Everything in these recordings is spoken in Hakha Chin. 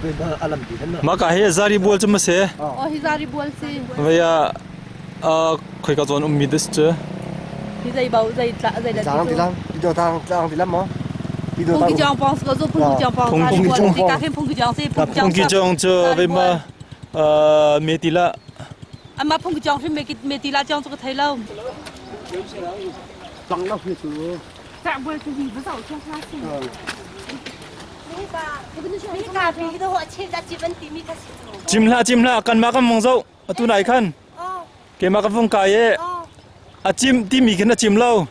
Mah ka hi zari bual cu ma si? Oh, hi zari bual si. Vei ah khoika zawn ummi this cu? Hi zei bau zei tla zei la Tlang tilam, ti tang tlang tilam maw? Ti Phung ki jong pong ko zo phung ki jong pong zari bual si ka khin phung ki jong si phung ki jong. Phung ki jong cu vei ma me ti la. Ama phung ki jong hrim me ki me ti la jong cu ka thei lo. Tlang la hu cu. Tlang bual cu hi va zau chia sa si. Cim hlah cim hlah kanmah kan mong zoh atu nai khan keimah ka vung kai i a cim timi khin a cim lo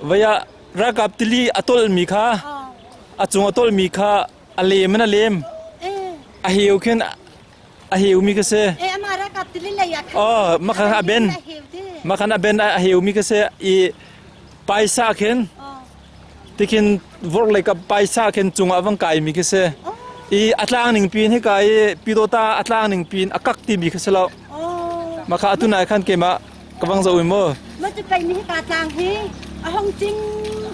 vei ah ralkap tili a tolmi kha a cung a tolmi kha a lem in a lem a heu khin a heumi ka si oh makhan a ben makhan a ben a heumi ka si i paisa khin Tikhin vorhlei ka paisa khin cungah vang kaimi khi si. I a tlang ning pin hika i Pyidawta a tlang ning pin a kak timi khi si lo. Mah kha atu nai khan keimah ka vang zoh i mu. Ma cu pei mi hika tlang hi a hong cing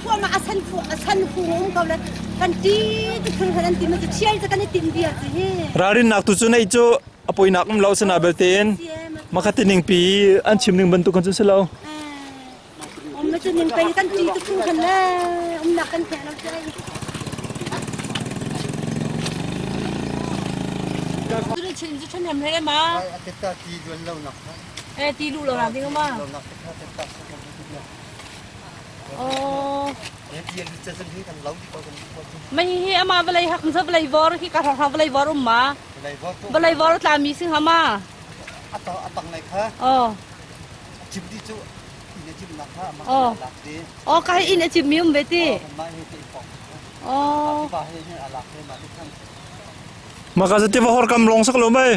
huama a san fu a san fu um ko le kan ti tu phun han an ti ma cu chiai cu kan i tin bia cu hi. Ralrinnak tu cu nei cu a poinak um lo sana belte in makha tining pi an chim ning bantuk kan cu si lo. Um na cu ning pei kan ti tu phun khan le umnak kan theh lo cu Tu chin cu ṭhahnem hle ma. Eh ti lu lo nak ding ma. Oh. Mai hi ama vlei hak sa vlei vor hi ka ra vlei vor um ma. Vlei vor tla mi sing ha ma. Oh. Oh, ka hi inn a cimmi um ve ti. Oh. Maka sa tiva hor kam long sak lo mai.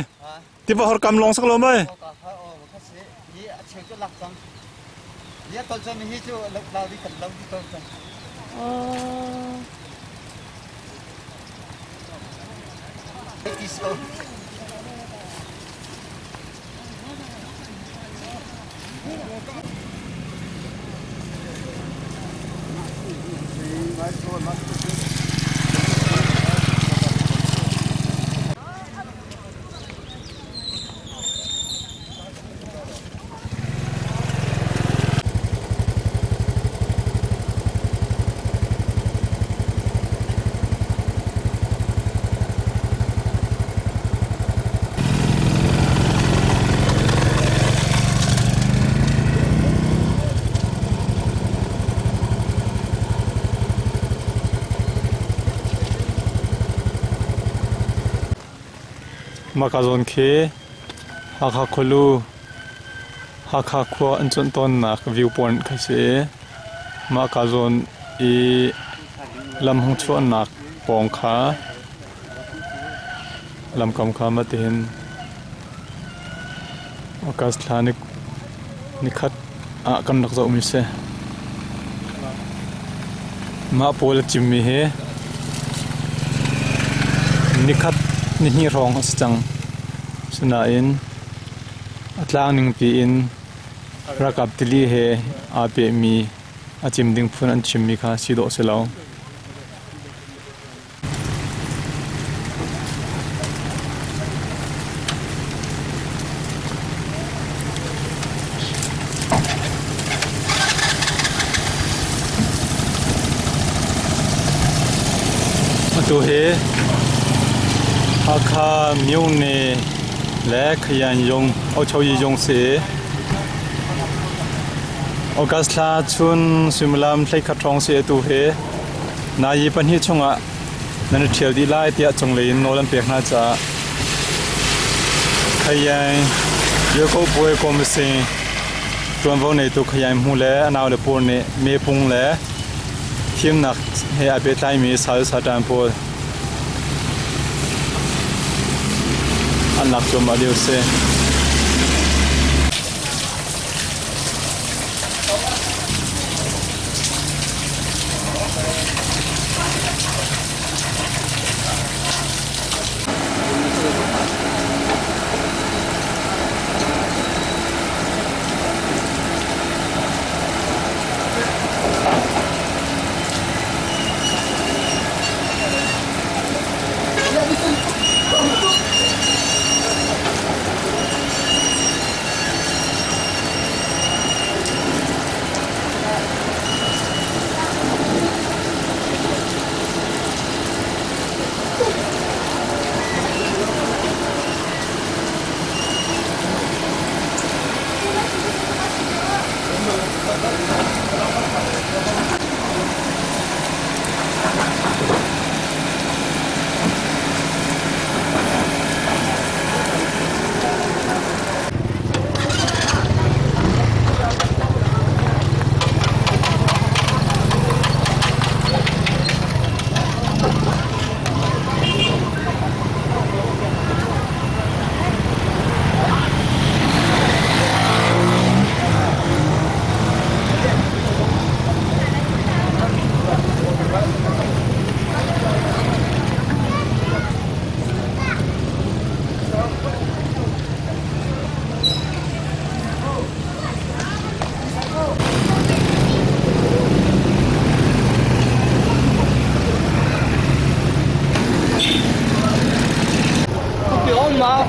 Tiva hor kam long sak lo mai. Oh. Mah ka zawn khi Hakha khualu Hakha khua an cuanh tawnnak viewpoint kha si i mah ka zawn i lam hung chuahnak pawng kha Lamkam kha matihin August thla nikhat ah kan rak zohmi si. Mah pawl a cimmi hi nikhat nihnih hrawng a si cang. Sinain a tlang ningpi in ralkap tili he aa pehmi a cim ding phun an chimmi kha si dawh a si lo. Atu hi Hakha myone le Khayan yung Ochoyi yung si. August thla chun suimilam 11 hrawng si atu hi. Nayi pahnih chungah nan i ṭhial dih lai tiah cunglei in nawl an pek hna caah Khayaing Yoko Komising ṭuanvo neitu Khayaing hmu le a naule pawl nih mepung le thimnak he aa pehtlaimi sal satan pawl an lak cuahmah lio a si.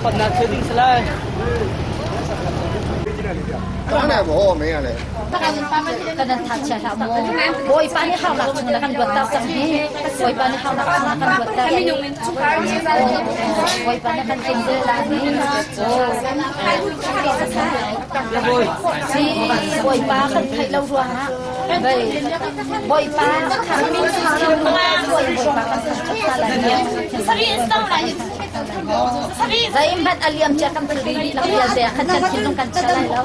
Panna trading salai. Kan thangchia hlah maw? Bawipa nih haunak chung na kan luatter cang hi. Bawipa nih haunak chung na kan luatter. Bawipa nih kan king la hi. Si Bawipa kan theih lo ruangah Bawipa kan Bawipa kan thangṭhat hna lai. Zeihmanh a liam cia kan thilri dihlak vialte ah khan kan thinlung kan chia lai lo.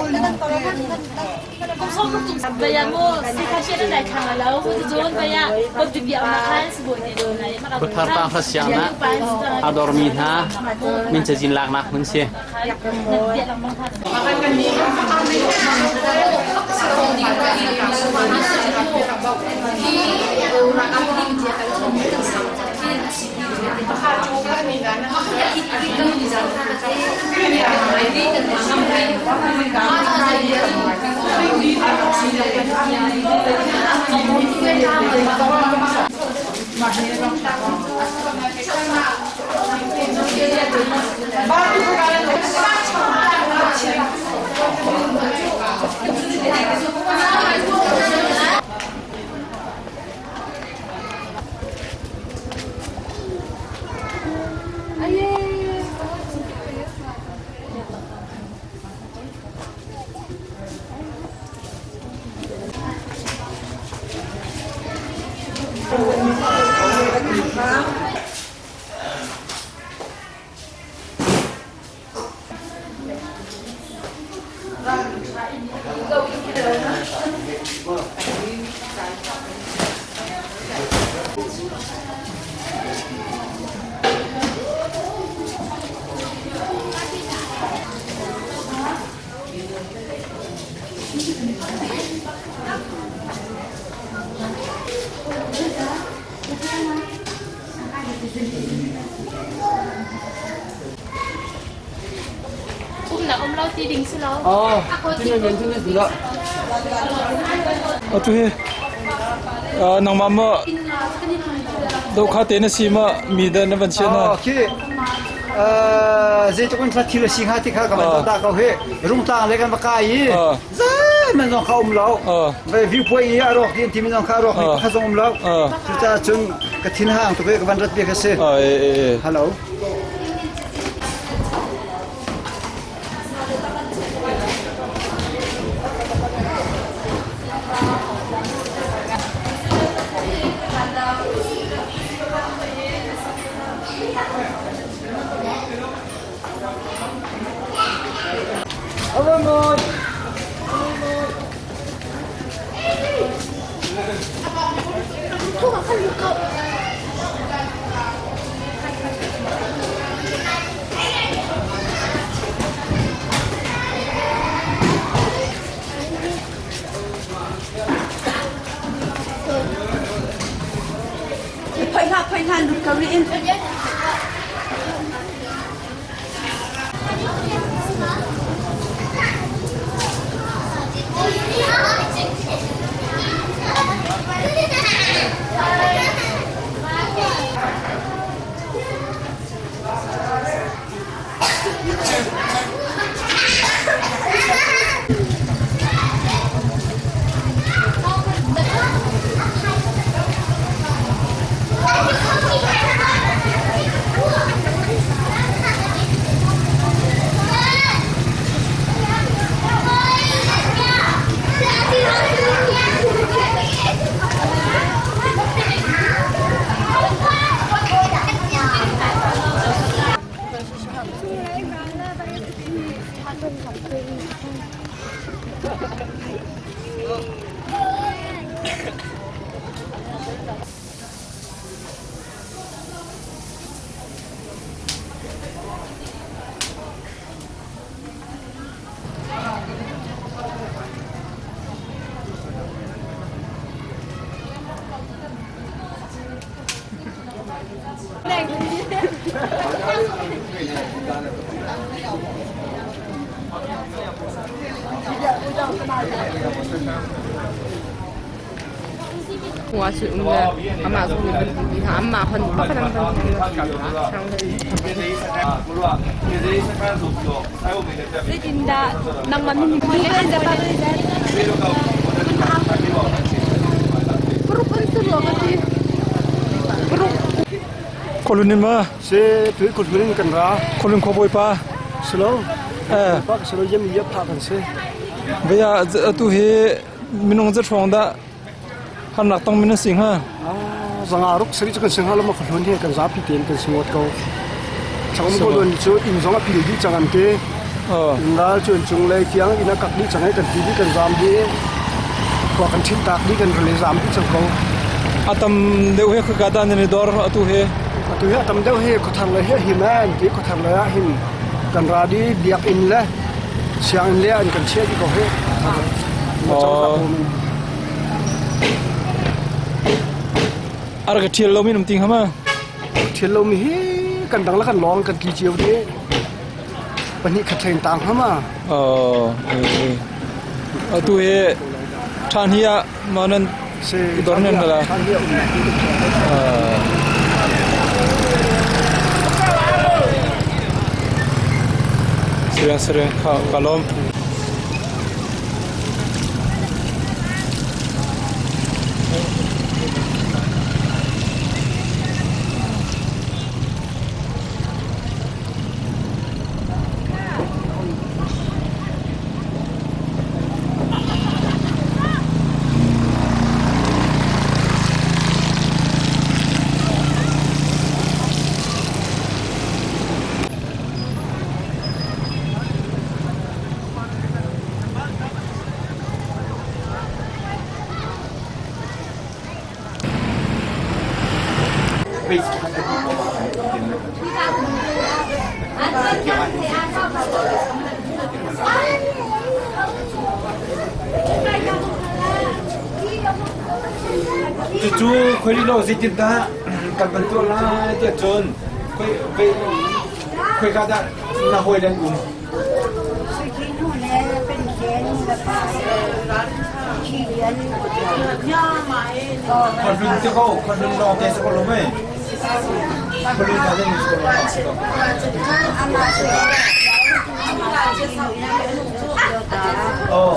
Khuathar tanghra siang ah a dormi hna min cazin laknak hmun si. Atu hi nangmah maw dokha te na si ma mi da na van chia na? Khi zeitluk in thil a si hnga ti kha ka van ta ko hi rungtlang le kan va kai i zeihmanh zong kha um lo vai view puai i a rawk ti mi zong kha a rawk mi pakhat zong um lo cucaah cun ka thin hang tuk i ka van rat bia kha si. Hello. Phoi hlah phoi hlah lut ko rih in. Khua cu um le amah zong nih van ti hna amah hon pakhat an van ti Zeitindah nangmah min Paruk an si rua ka ti. Paruk. Khualun in ma? Se tui khualun in kan ra. Khualun khua bawipa. Silo. Eh. Pa silo yem yep tha kan si. Vaya atu hi minung za hrawng dah harnak tong min si hnga? Zanga ruk sari cu kan si hnga lo ma khualun hi kan zapi tein kan si ngot ko. Changum ko don cu inn zong a pil dih cang an ti. Ral cu cung lei tiang inn a kak dih cang i kan ti dih kan zam dih. Khua kan ṭhin tak dih kan rel zam dih cang ko. A tam deuh he khaka dah nan i dor atu he? Atu hi a tam deuh hi khuathar lei hi a him eh an ti khuathar lei ah hin kan ra di biakinn le sianginn le an kan chiah dih ko hi. A rak ṭhial lomi nam ti hnga ma? Ṭhial lomi hi kan dang le kan lawng kan tli cio dih. Pahnih khat hlei in tang hnga ma? Atu hi ṭhan hi ah ma nan i dor nan la? Sireng sireng kha ka lawm. Cucu khuaililo zeitindah kan van tuah lai tiah cun khoika dah na hawile an um? Khuahlun ti ko, khuahlun lawng te si ko lo mei? Khuahlun ka den si ko lo si ko. Oh.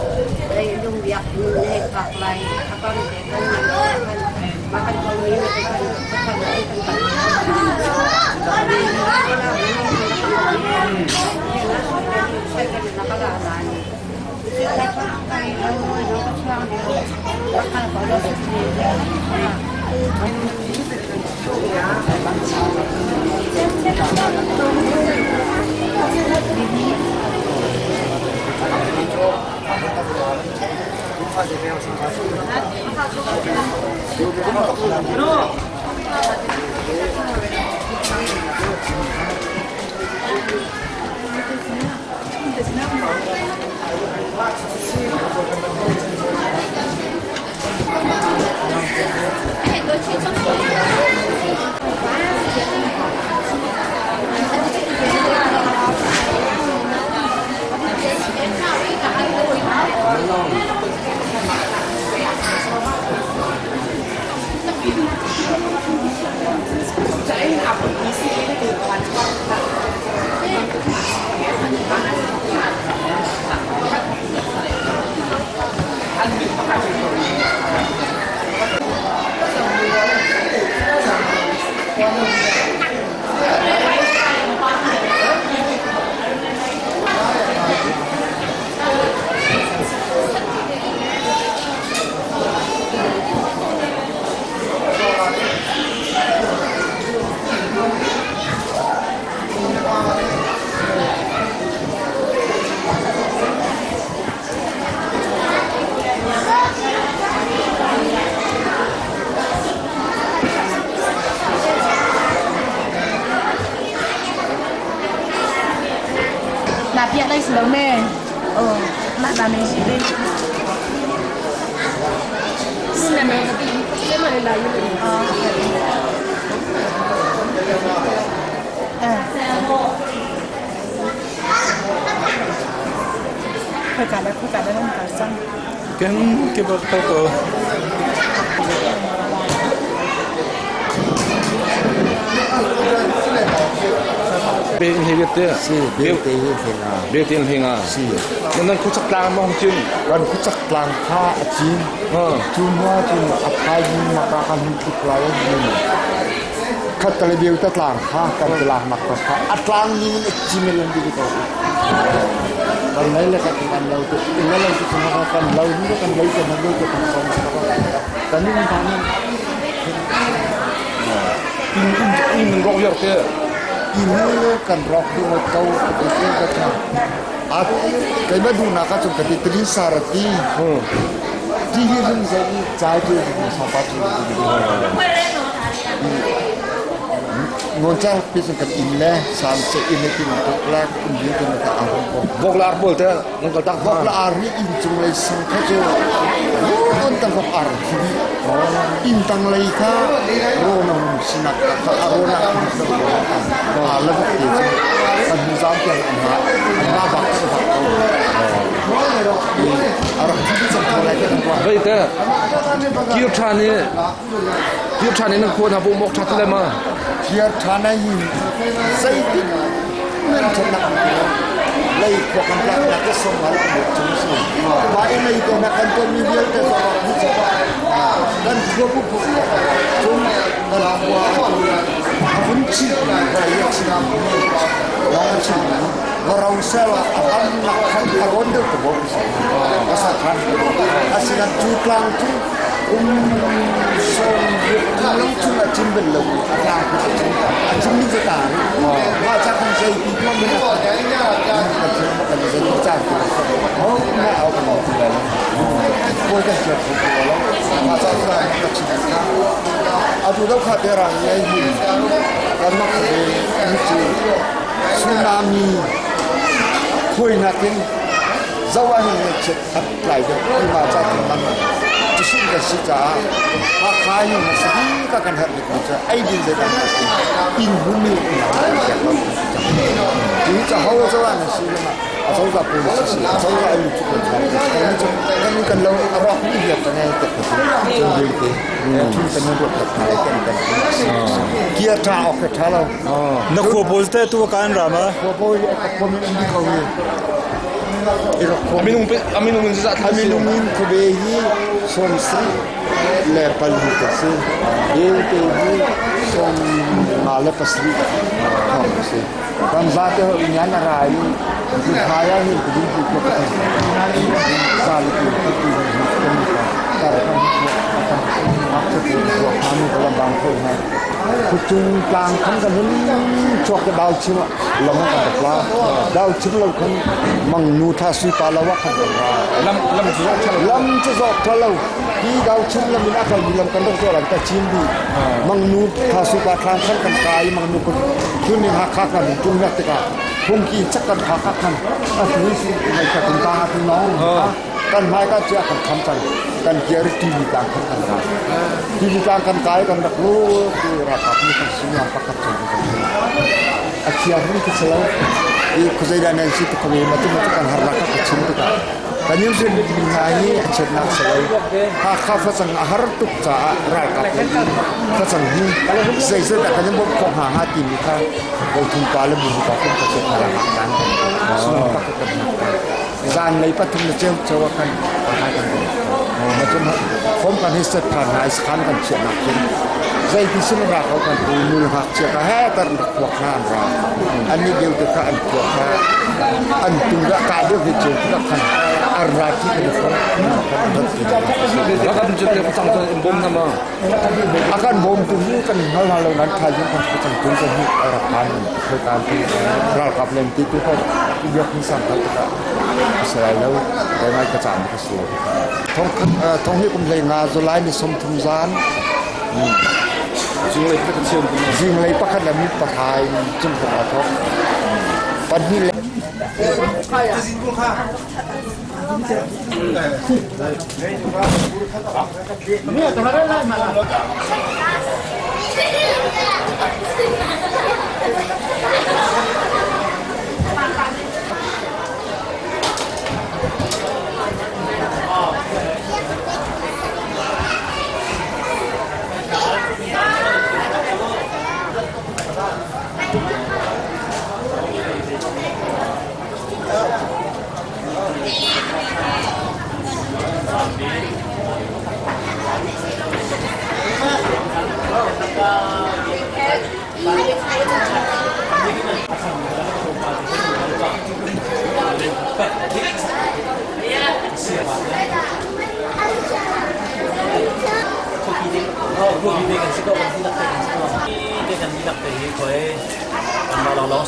Na piak lai si lo me. Oh, mah ba me si ve. Na me ka ti. Se ma le la yu. 快赶来，快赶来，弄点上。跟给不到个。Be in hei te. Si be te hi hlei nga. Be te in hlei nga. Si. Nan nan khuchak tlang ma hong cin. Kan khuchak tlang kha a cin. Cu hma cun a phai ma ka kan hun tluk lai ni. Khat tale beu ta tlang kha kan tlang nak ta kha a tlang ni in cin lan di ko. Kan lei le kan kan lo te in lo te kan kan lo ni kan lei kan lo te kan som kan ni kan In in in rok viar te. In kan rok du ngot ko ka ti ka ta. A keima du na ka chung ka ti trin sarati. Ti hi rin zai i chai tu ni sa pa tu ngon cha pi chung kan in le sam che in le tin tok la in bi kan ta a hong ko. Vok la ar bol te nan kal tak Vok la ar ni in chung lei sang kha chu on tang vok ar thi bi. In tang lei kha ro na hum sinak kha a ro na a la vok te chu kan hu zam tiang an ha an ma bak kan bak ko. A rak thi bi chang tho lai te kan kwa. Vei te kir than i kir than i nan khua na bu mok tha le ma. Kir than ai hi zeitin nan thatnak lei khua kan tlak nak ke som hal an chung si. Ma i lei te na kan ton mi vialte zo rak ni cha kan khua pu pu chung kan khua a vun chi ra ye chi long chi warau sela a am nak khan a ron deuh te bo ka sa khan asinan chu tlang chu som lam chung a chim bel lo a tlang ku a chim a chim ni ta ma cha kan sei pi tu men kan kan kan sei cha ku ho na au kan ti la ko kan cha ku lo ma cha sa ka chim ka a tu do kha te ra ngai hi kan mak be ni chu tsunami khoi na tin zawa hin ne chet at lai de ma cha tin man chu sin ka si cha ha kha hi ma si ka kan har dik cha ai din ze kan in hu mi na cha ti cha ho zo an si ma a zo za pu si si a zo za ai chu ko cha kan chu kan kan lo rock ni hiat ta ngai te ko chu dil te chu kan ro ta ngai kan kan kia tha ok tha lo Na khua pawl te tu kan ra ma. Khua pawl ka khua min an di ko hi. Aminung aminung in za Aminung in khuabe hi som sri le pali ka si. Bel te hi som nga le pasri thong si. Kan za te ho nyan a ra i ku phaya hi ku ding ku ko ka sa le ku ku ku kan ka tar kan kan ak te ku ko khanu ko bang ko na ku chung tlang khan kan hun chok ka dau chim lam kan pla dau chim lo khan mang nu tha sui pa lawa khan ra lam lam chu zok tha lam chu zok tha lo hi dau chim lam in akal mi lam kan rak zo lam ta chim bi mang nu tha sui pa thlang khan kan kai mang nu kun kun ni ha kha kan tung nak te ka phung ki chak kan kha kha khan a tu si ngai ka tung ta tu nong kan mai ka chia kan kham chan kan kiar TV tang khan kan kai TV tang kan kai kan rak lu tu ra kap ni kan sinyam pakat chan kan a chia hun ki salo i khuzai da nan si to khabe ma tu ma kan har ra ka chim tu ka kan yu sin mi nga hi a chet nak salo ha kha fa chang a har tuk cha ra kap le fa chang hi zai zai da kan bom kho ha ha ti mi kha go thum pa le bu ka kum ka chet na kan sun pa ka kan zan lei pathum le cheu chawa kan ha kan ma chum khom kan hi set khan ha khan kan chia nak chum zai ti sin ra ko kan pu nul hak chia ka he tar khuak na an ra an ni deu te kha an khuak kha an tung ra ka deu ve cheu ka khan ar ra ki kan kho Ra kan chu te chang chang in bom na ma. Akan bom tu hi kan hal hal lo nan tha jing kan chang tung kan hi ra kan khoi kan ti ral kap lem ti tu kho biak ni sang kha ka Israel lo kai mai ka cham ka slo thong thong hi kum lei nga July ni som thum zan Jing lei pakhat chiam kum jing lei pakhat la mi pathai chung khom a thok pahnih le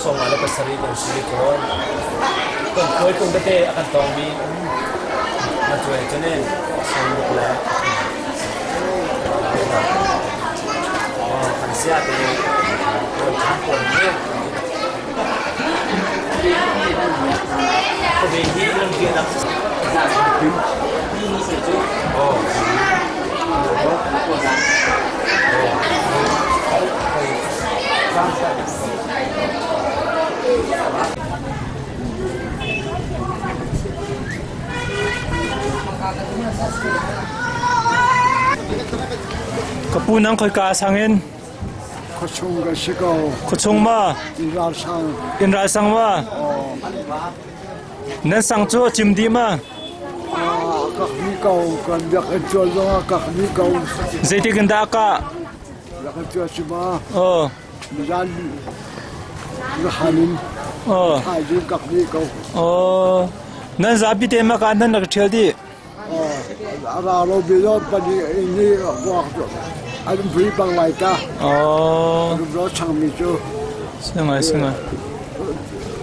57 kan si fawn. Kan khuai tung tete a kan tongmi na cuai cun in sawmruk le kan sia te kawl than pawl nih khuabe hi lam bianak Ka pu nang khoika sang in? Khuachung ka si ko. Khuachung ma? Inn ral sang. Inn ral sang ma? Nan sang cu a cim dih ma? Kak mi ko kan biak in cuan zong ah kak mi ko. Zeitik in dah ka? Biak in cuan si ma? Oh. Zan hanin. Oh. Thaizing kak mi ko. Oh. Nan zapi te ma ka nan rak ṭhial dih? Oh. A ra lo bi lo pa ni ni wak an vui bang lai ta. Oh. An ro chang mi cu. Singai singai.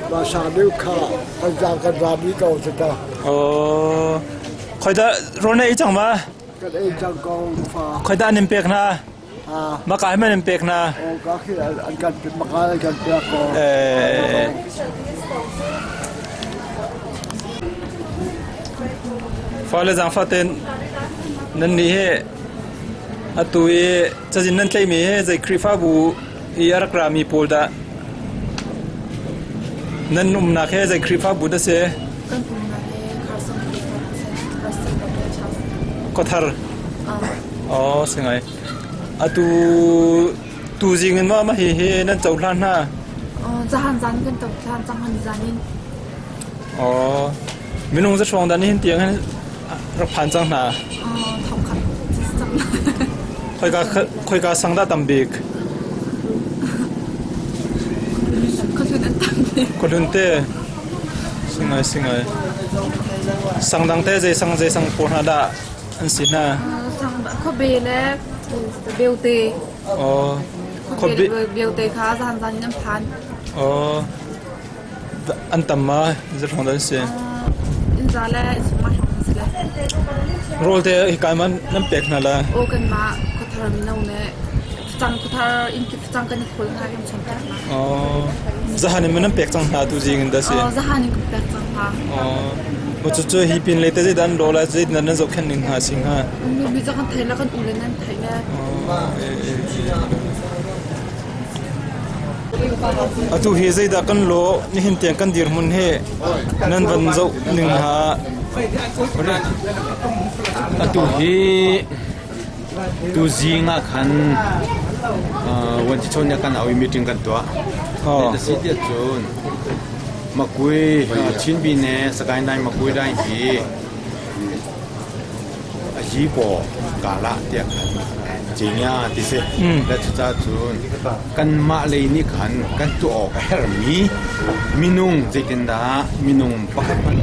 Ba sa deuh kha kan zang kan ra mi ko si ta. Oh. Khoi dah rawl na ei cang ma? Kan ei cang ko fa. Khoi dah nan pek hna? Maka hi man an pek hna? Oh, ka khi an kan maka an kan pek ko. Eh. Fale zaangfah ten nan nih hi atu i cazin nan tlaihmi hi zei Khrihfabu i a rak rami pawl dah nan umnak hi zei Khrihfabu dah si? Kan umnak hi Carson Preston Baptist Church. Khuathar. Oh, si ngai. Atu tu zing in ma ma hi hi nan cohlan hna? Zahan zan kan cohlan cang han zan in. Oh, minung za hrawng dah nihin tiang hin rak phan cang hna? Thong khat cang. Khoika khoika sang dah tam bik? Khuahlun an tam bik. Khuahlun te. Singai singai. Sang dang te zei sang zei sang pawl hna dah an si hna? Sang khuabe le beute. Oh. Khuabe beute kha zan zan in an phan. Oh. An tam ma zeihruang dah an si? Innza le innchung ah hrawng an si le. Rawl te hika man nan pek hna la? Aw kanmah khuathar mino nih facang khuathar inn kip facang kan i khawl hna kan cham pek hna. Oh, zahan in nan pek cang hna tu zing in dah si? Oh, zahan in kan pek cang hna. Oh, cucu hi pin le te zeidah an rawl ah zeidah nan zohkhenh ning hna si hnga? Mi cu kan thei le kan u le nan thei le. Oh, Atu hi zeidah kan lawh nihin tiang kan dirhmun hi nan van zoh ning hna. Atu hi tu zing ah khan Vuanci nih kan au i meeting kan tuah. Oh. Si tiah cun Makui Chin Pine Sagaing Dai Makui Dai hi A yi paw kaa lah tiah khan Cingya ti si. Le cucaah cun kanmah lei nih khan kan tuah awk a herhmi minung zeitindah minung pakhat hmanh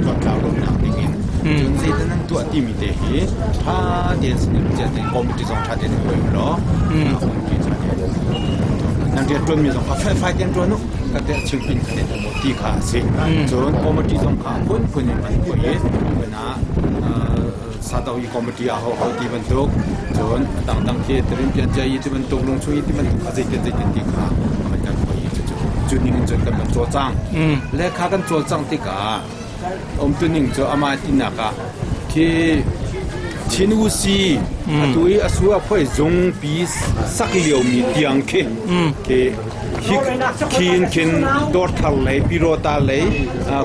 tuah tlau lonak dingin cun zeidah nan tuah timi te hi ṭha tein sin cia tein committee zong ṭha tein huai u law committee ṭha tein nan rianṭuanmi zong kha felfai tein ṭuan u ka te chimpi kha te maw ti kha a si. Cun committee zong kha a phunphun in an tuah i ah Sado i committee ah ho ho ti bantuk cun a dangdang khi tirin pian cia i ti bantuk lungchung i ti bantuk kha zeitin zeitin ti kha kan kan khoi i cucu cu ning in cun kan van cawlcang le kha kan cawlcang tikah umtu ning cu amah tinak ah khi Chin Usi atu i a su a phoi zungpi sak liomi tiang khi khi Khin khin dawrthar lei Pirota lei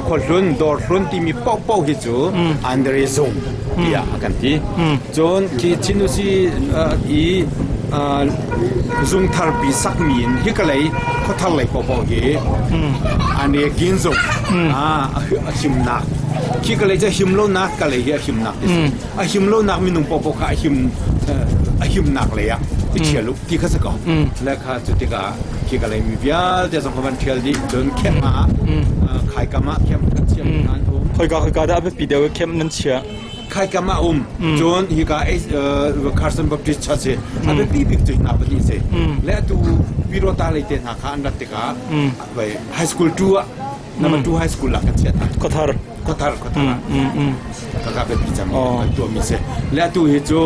khuahlun dawrhlun timi paohpaoh hi cu Andre zung tiah a kan ti. Cun khi Chinusi i zungtharpi sakmi in hika lei khuathar lei paohpaoh hi Ane kin zung a himnak khi ka lei cu a him lonak ka lei hi a himnak ti si. A him lonak minung paohpaoh kha a him a himnak lei ah i ṭhial u ti kha si ko. Le kha cu tikah khi ka lei mi vialte zong kha van ṭhial dih cun khem ah khaikam ah khem kan chiah mi hna an um. Khoika khoika dah a biapi deuh i khem nan chiah? Khaikam ah um. Cun hika Carson Baptist Church hi a biapi bik cu hna pahnih si. Le atu Pirota lei te hna kha an rat tikah high school 2 ah number 2 high school ah kan chiah hna. Khuathar. Khuathar khuathar ah. Kaka biapi cang kan tuahmi si. Le atu hi cu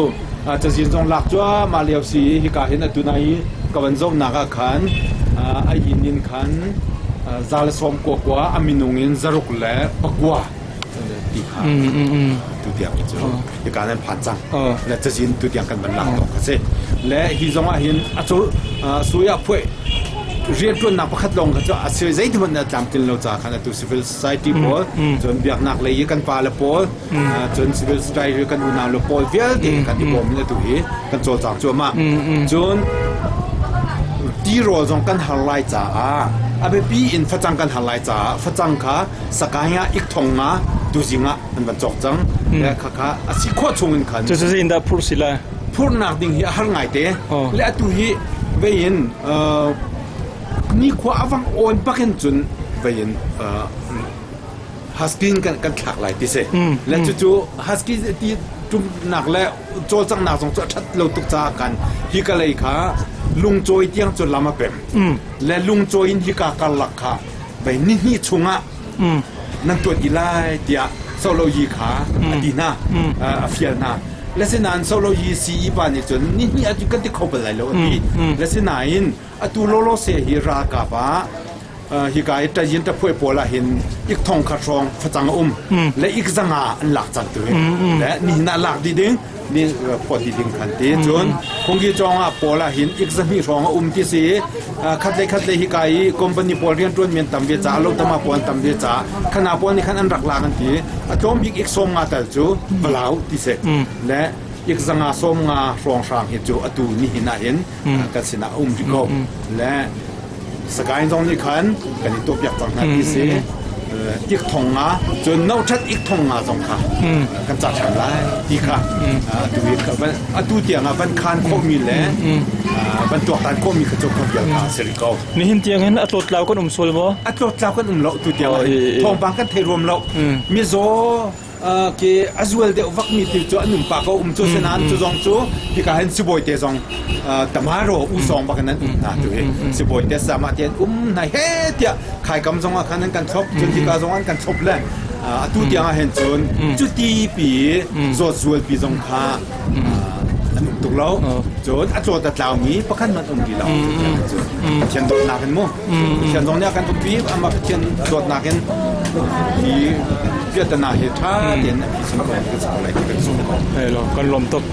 cazin zong lak cuahmah lio si i hika hin atu na i ka van zohnak ah khan a inn in khan za le sawm kua kua a minung in zaruk le pakua ti kha tu tiang hi cu hika nan phan cang le cazin tu tiang kan van lak tawk kha si le hi zong ah hin a cu suya phuai rianṭuannak pakhat lawng kha cu a si zeithmanh a tlamtlin lo ca khan atu civil society pawl cun biaknak lei i kan pale pawl cun civil society kan unau le pawl vialte kan i bawm in atu hi kan cawlcang cuahmah. Cun tirawl zong kan har lai caah a biapi in facang kan har lai caah facang kha Sakaing ah ik thong nga tuzing ah an van cawk cang. Khakha a si khawh chung in khan. Cu cu in dah phurh si lai? Phurhnak ding hi a har ngai te. Le atu hi vein nikhua a vang awn bakin cun vein husky in kan thlak lai ti si. Le cucu husky ti ṭumnak le cawlcanghnak zong cu a ṭhat lo tuk caah khan hi ka lei kha lungcawi tiang cu lam a pem. Le lungcawi in hika karlak kha vei nihnih chungah nan tuan i lai tiah Soloyi kha a ti hna, a fial hna. Le sinain Soloyi CE pa nih cun nihnih ah kan ti kho bal lai lo a ti. Le sinain atu lawlawse hi ralkap ah hika i ṭayin ṭaphuai pawl ah hin ik thong khat hrawng facang a um le ik zanga an lak cang tu hi le nihin ah lak dih ding ni phawt dih ding khan ti cun phungki cawng ah pawl ah hin ik zahnih hrawng a um ti si khat le khat le hika i company pawl rianṭuan men tam ve ca lo tama pawl an tam ve ca khana pawl nih khan an rak lak an ti a tlawm bik ik sawm nga tal cu valau ti si le ik zanga sawm nga hrawng hrang hi cu atu nihin ah hin kan sinah a um rih ko le Sagaing zong nih khan kan i tuahpiak cang hna ti si. Ik thong nga cun noṭhat ik thong nga zong kha kan ca ṭhan lai ti kha atu atu tiang ah van khan khawhmi le van tuaktan khawhmi kha cu kha vial kha a si rih ko. Nihin tiang hin a tlawtlau kan um sual maw? A tlawtlau kan um lo tu tiang ah thawngpang kan thei ruam lo. Mizaw ke a zual deuh vakmi thil cu an um pah ko um cu sinain cu zong cu hika hin sibawi te zong tamaro usawng bak in an um hna tu hi sibawi te sama te an um hna he tiah khaikam zong ah khan an kan thlop cun hika zong an kan thlop le atu tiang ah hin cun cuti pi zawt zual pi zong kha an um tuk lo cun a tlawt a tlaumi pakhat hmanh um rih lo cun Pathian dawtnak in mu Pathian zong nih a kan umpi amah Pathian dawtnak in hi piahtana hi ṭha tein a phisin ko kan si ko lai ti kan zumh ko. Kan lawm tuk.